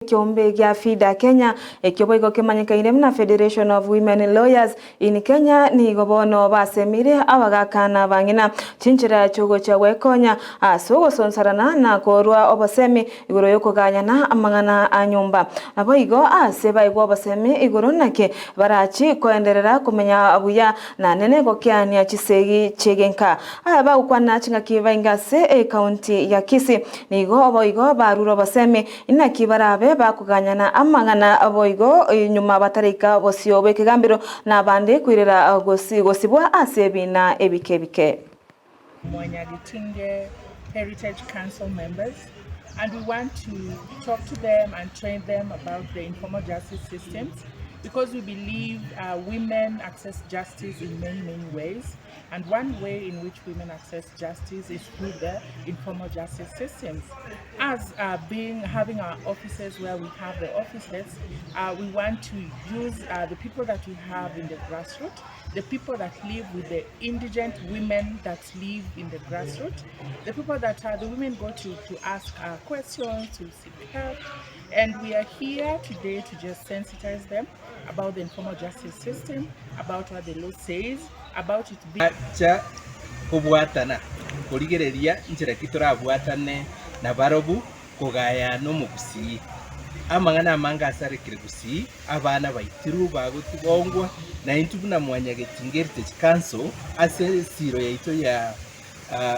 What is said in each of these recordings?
Ekeombe gia FIDA Kenya, ekio boigo kemanyekaine buna Federation of Women Lawyers in Kenya, nigo bono basemire abagaka na abang'ina chinchera chiogochia gwekonya ase ogosonsarana na korua obosemi igoro yokoganyana amang'ana a nyomba. Naboigo ase baigwa obosemi igoro naki barachi koenderera komenya buya na nene gokeania chisegi chi'egenka. Aya bagokwana chingaki bainge ase ekaunti ya Kisii nigo boigo barure obosemi Inaki barabe bakoganyana amang'ana boigo nyuma bataraika bosio bw'ekegambero, na abande koirera gosibwa ase ebiina ebike ebike. Mwanyagetinge Heritage Council members and we want to talk to them and train them about the informal justice systems because we believe uh, women access justice in many, many ways. And one way in which women access justice is through the informal justice systems. As uh, being having our offices where we have the offices, uh, we want to use uh, the people that we have in the grassroots, the people that live with the indigent women that live in the grassroots, the people that uh, the women go to to ask uh, questions, to seek help. And we are here today to just sensitize them about the informal justice system, about what the law says, about it being Acha kobwatana, korigereria nchera ki torabwatane nabarobwo kogayana omogusii. Amang'ana amange asarekire gusii, abana baitirwe bagotibongwa, na intwe buna Mwanyagetinga Heritage Council ase esiro yaito ya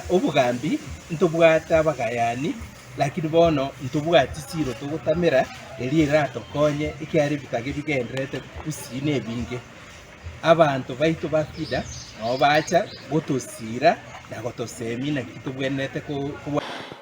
obogambi ntobwate abagayani lakini bono ntobwati siro togotamera eria eratokonye ekiagera ebitage bigendererete gusii na ebinge. Abanto baito ba FIDA nabo bacha gotosiira na gotosemia naki tobwenerete kobwatana.